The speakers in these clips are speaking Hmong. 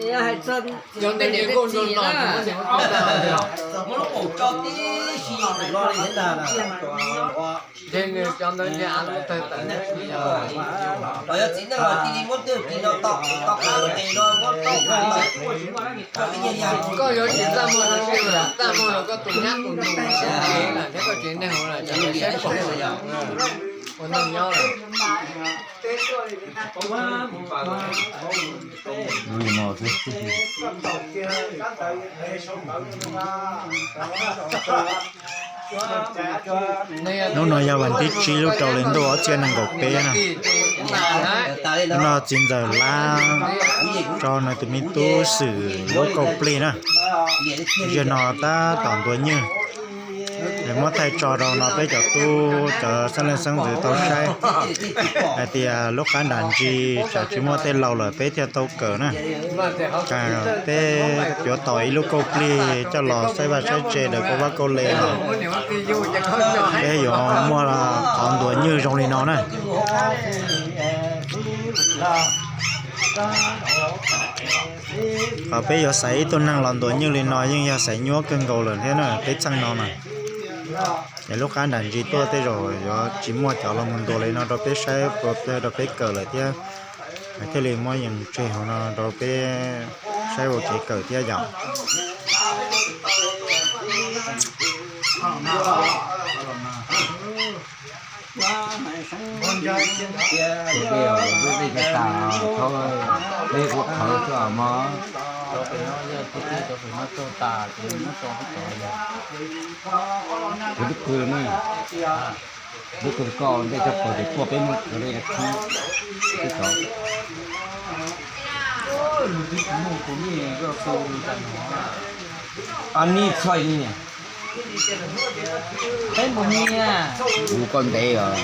Cov ntawd ces nkauj nraug no, muab lub paum tso tib si los li thiab ntag. Ces nws cov ntawd ces av lub tawg tawm. Los yog txiv neej los cia li muab twj tis no tom tom qab tes no muab tau tawm. Koj yuav tsis txaj muag no, txaj muag los koj tus nyab tus nus thiab koj tsev neeg ua lawm, saib pom ua neej nyob lawm. Hnub no yog vas thib tsib lub rau hli ntuj ob txhiab nees nkaum peb na. Hnub no txiv ntxawm Lab tso nws tus me tub Xwm lub kauj plig na. Zaum no tab tom ntuav nywj. Muab thaij tso rau no peb cov tub cov xeeb leej xeeb ntxwv tau saib hais tias lub qab nram ntsis tsam tsis muaj tej laus lawm peb thiaj tau kawm na. Peb yuav tos ib lub kauj plig coj los saib vaj saib tse lawv kauj vab kauj le los peb yuav muaj qhov ntuav nywj zoo li no na. Qhov peb yuav xaiv ib tug neeg los ntuav nywj li no yeej yog xaiv nyuaj kawg nkaus lawm thiab na, peb txheej no na. Es lub qab nram ntsis tuaj tej zaum yuav tsis muaj cov los mus ntuav li no rau peb saib, rau peb kawm lawm thiab. Thiaj li muab yees tseg hauv no rau peb saib ua kev kawm thiab yom. Peb ua qhawv xwb mog. Kuv twb qw ne, twb qw koj ntej koj pom tias tuaj peb muab qhawv li khib. Anib txhoj li. Peb mus nyiam. Kuv koj ntev os.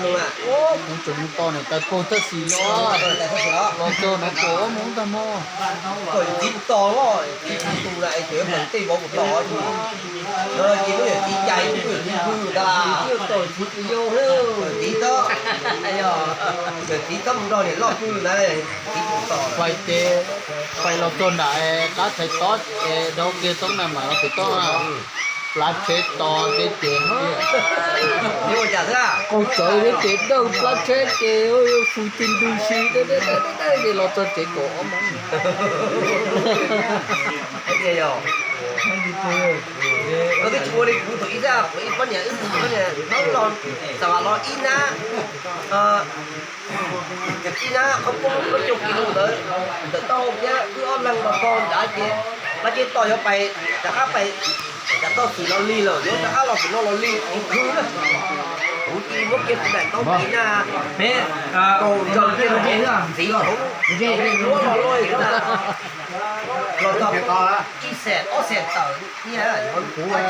Kuv tseem mus tos niam tais paug tag xis los, los txog na kuv mus ntag mog. Txiv tos, txiv tus na es tseem tej vauv tos, no ces lub yawm txiv cais, lub yawm txiv hwj tas, txiv tos txiv tus yau, txiv tos, yawm txiv tos mus nrog niam loj hwj na, txiv tus tos. Fais ces, fais los txog nram qab txhais tob es dhau kiag toob na mam los pem toj na. Plab tsheb tos ces ces, qaug cawv thiab ces dawj plab tsheb ces hu ti ntws si, ces los txog tsev kaum ob moos. Twb tsis ua li kuv thaum ub, kuv ib pab niam, wb pab niam hnub los, xav los ib nab, ib nab qhov poob peb caug kis lus ntawd, ntawm taub hau thiab wb ob leeg los txog nrad ces, plab tsheb tos yuav pais, rov qab pais, rov tau xwm los lig lawm, yuav rov qab los xwm no los lig, kuv na, kuv cia li muab kiag kuv daim ntaub tiv na, peb kaus ntsawg kiag rau ntxiv hauv, muab los loj los txog ib xees ob xees tawm, yuav kuv yuav